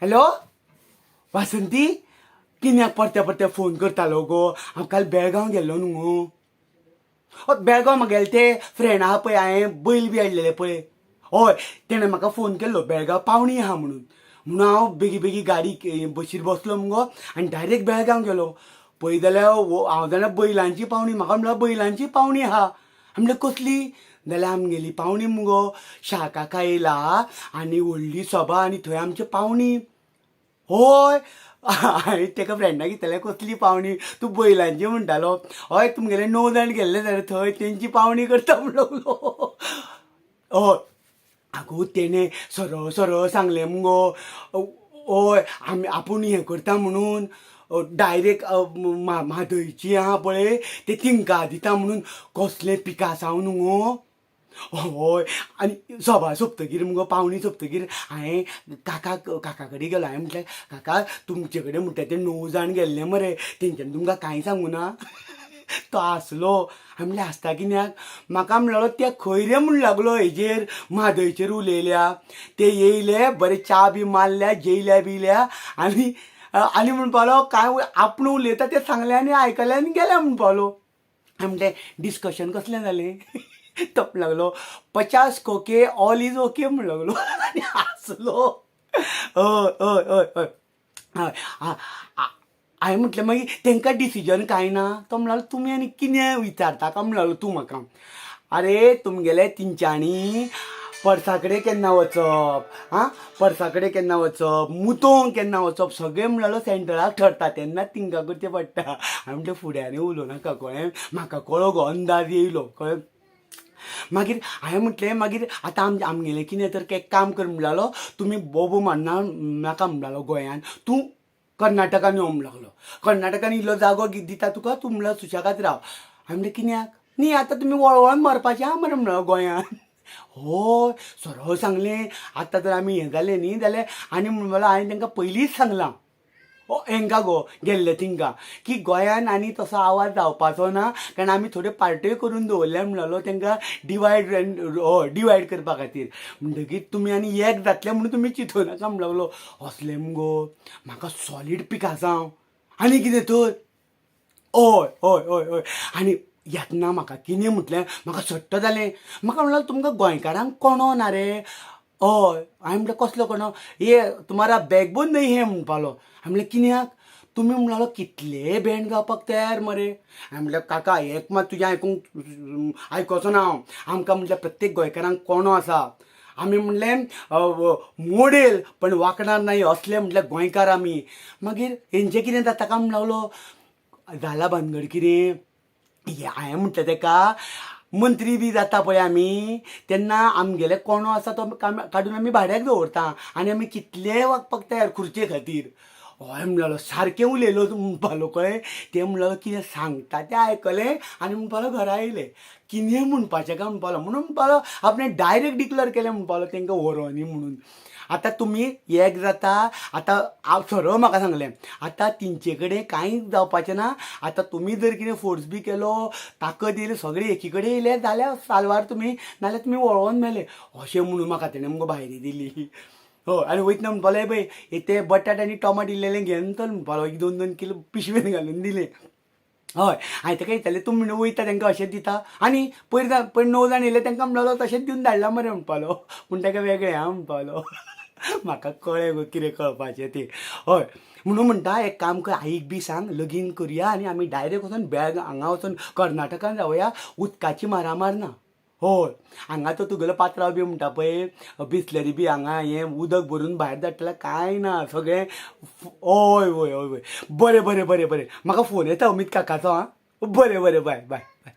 Hello Vasanti, कित्याक परते परते फोन करतालो गो? हांव काल बेळगांव गेल्लो न्हू गो. हय, बेळगांव म्हागेले ते फ्रेंड आहा पळय, हांवें बैल बी हाडलेले पळय, हय, तेणें म्हाका फोन केल्लो बेळगांव पावणी आहा म्हणून. म्हणून हांव बेगी बेगी गाडी बशीर बसलो मुगो आनी डायरेक्ट बेळगांव गेलो. पळय जाल्यार हांव जाणा बैलांची पावणी. म्हाका म्हणल्यार बैलांची पावणी आहा. म्हणल्यार कसली? जाल्यार आमगेली पावणी मुगो, शाकाका येयला आनी व्हडली सभा आनी थंय आमची पावणी. हय, हांवें ताका फ्रेंडाक विचारलें कसली पावणी तूं बैलांची म्हणटालो? हय, तुमगेले 9 जाण गेल्ले जाल्यार थंय तेंची पावणी करता म्हण लागलो. हय, आगो तेणें सरळ सरळ सांगलें मुगो. हय, आमी आपूण हें करता म्हणून डायरेक्ट म्हादयची आहा पळय ते तिंका दिता म्हणून. कसलें पिकासांव न्हू गो. हय, आनी सभा सोंपतकीर मुगो, पावणी सोंपतकीर हांवें काकाक, काका कडेन गेलो. हांवें म्हटलें, काका, तुमचे कडेन म्हणटा ते 9 जाण गेल्ले मरे, तेंच्यांनी तुमकां कांय सांगूं ना? तो हांसलो. हांवें म्हणलें, हांसता कित्याक? म्हाका म्हणलो ते खंय रे म्हूण लागलो हेजेर म्हादयचेर उलयल्या. ते येयले बरे च्या बी मारल्या, जेयल्या बियल्या आनी आनी म्हणपा लागलो कांय आपूण उलयता तें सांगलें आनी आयकलें आनी गेले म्हणपा लागलो. हांवें म्हणलें, डिस्कशन कसलें जालें? तो म्हणूंक लागलो 50 खोके ऑल is okay म्हणूंक लागलो आनी हांसलो. हय हय हय हय हय. हांवें म्हटलें, मागीर तांकां डिसिजन कांय ना? तो म्हणलो तुमी आनी कितें विचारता काय म्हणलो तूं म्हाका. आरे, तुमगेले तेंच्यांनी परसा कडेन केन्ना वचप, आं, परसा कडेन केन्ना वचप, मुतोंक केन्ना वचप, सगळें म्हणलो सेंट्रलाक ठरता तेन्नाच तिंका करचें पडटा. हांवें म्हटलें, फुड्यांनी उलोवं नाका, कळ्ळें? म्हाका कळ्ळो गो, अंदाज येयलो, कळ्ळें? मागीर हांवें म्हटलें, मागीर आतां आमगेलें कितें तर एक काम कर म्हणलो, तुमी बोबो मारना नाका म्हणलो गोंयान, तूं कर्नाटकान यो म्हणूंक लागलो. कर्नाटकान इल्लो जागो दिता तुका, तूं म्हणल्यार सुशेगाद राव. हांवें म्हणलें, कित्याक? न्ही, आतां तुमी वळवळोन मरपाचें आहा मरे म्हणलो गोंयान. हय, सरळ सांगलें, आतां तर आमी हें जालें न्ही जाल्यार आनी म्हणपाक हांवें तांकां पयलींच सांगलां, हेंकां गो गेल्ले तिंकां, की गोंयान आनी तसो आवाज जावपाचो ना, कारण आमी थोड्यो पार्ट्योय करून दवरल्या म्हणलो तांकां डिवायड डिवायड करपा खातीर. म्हणटकीर तुमी आनी एक जातले म्हणून तुमी चिंतू नाका म्हणूंक लागलो. असलें मुगो, म्हाका सॉलीड पिकासांव. आनी कितें तर? हय हय हय हय. आनी येतना म्हाका कितें म्हटलें, म्हाका सट्ट जालें. म्हाका म्हणलें, तुमकां गोंयकारांक कोणो ना रे? हय. हांवें म्हटलें, कसलो कोणो? ये तुम्हारा बॅकबोन नहीं है म्हणपालो. हांवें म्हणलें, कित्याक? तुमी म्हणलो कितले भेंड जावपाक तयार मरे. हांवें म्हणलें, काका, एक मात तुजें आयकूंक आयकोचो ना हांव. आमकां म्हटलें प्रत्येक गोंयकारांक कोणो आसा. आमी म्हणलें मोडेल पण वांकणार नाही असले म्हटलें गोंयकार आमी. मागीर हेंचें कितें जाता काय म्हणूंक लागलो. जाला भानगड कितें? हांवें म्हटलें ताका, मंत्री बी जाता पळय आमी तेन्ना आमगेले कोणो आसा तो काडून आमी भाड्याक दवरता आनी आमी कितलेय वागपाक तयार खुर्चे खातीर. हय म्हणलो, सारकें उलयलो म्हणपालो, कळ्ळें? तें म्हणलो कितें सांगता तें आयकलें आनी म्हणपालो घरा येयलें. कितें म्हणपाचें काय म्हणपालो. म्हणून म्हणपालो आपणें डायरेक्ट डिक्लेर केलें म्हणपालो तांकां व्हरोनी म्हणून. आतां तुमी एक जाता आतां सरळ म्हाका सांगलें, आतां तेंचे कडेन कांयच जावपाचें ना. आतां तुमी जर कितें फोर्स बी केलो, ताकद येयली, सगळे एकी कडेन येयले जाल्यार साल्वार तुमी, नाल्यार तुमी वळोन मेले, अशें म्हणून म्हाका तेणें मुगो भायरी दिली. हय, आनी वयतना म्हणपालो, हे पळय ते बटाट आनी टोमाट इल्लेले घेवन चल म्हणपालो. एक 2-2 किलो पिशवेन घालून दिले. हय, हांवें ताका विचारलें, तुमी म्हणून वयता तांकां अशेंच दिता? आनी पयर पयर 9 जाण येयले तांकां म्हणलो तशेंच दिवन धाडलां मरे म्हणपालो, पूण ताका वेगळें आहा म्हणपालो. म्हाका कळ्ळें गो कितें कळपाचें तें. हय, म्हणून म्हणटा, एक काम कर, आईक बी सांग, लगीन करुया आनी आमी डायरेक्ट वचोन बेळगांव हांगा वचोन कर्नाटकान रावया, उदकाची मारामार ना. हय, हांगा तो तुगेलो पात्रांव बी म्हणटा पळय, बिसलरी बी हांगा हें उदक भरून भायर धाडटले, कांय ना सगळें. हय हय हय हय, बरें बरें बरें बरें. म्हाका फोन येता अमीत काकाचो. आं, बरें बरें, बाय बाय.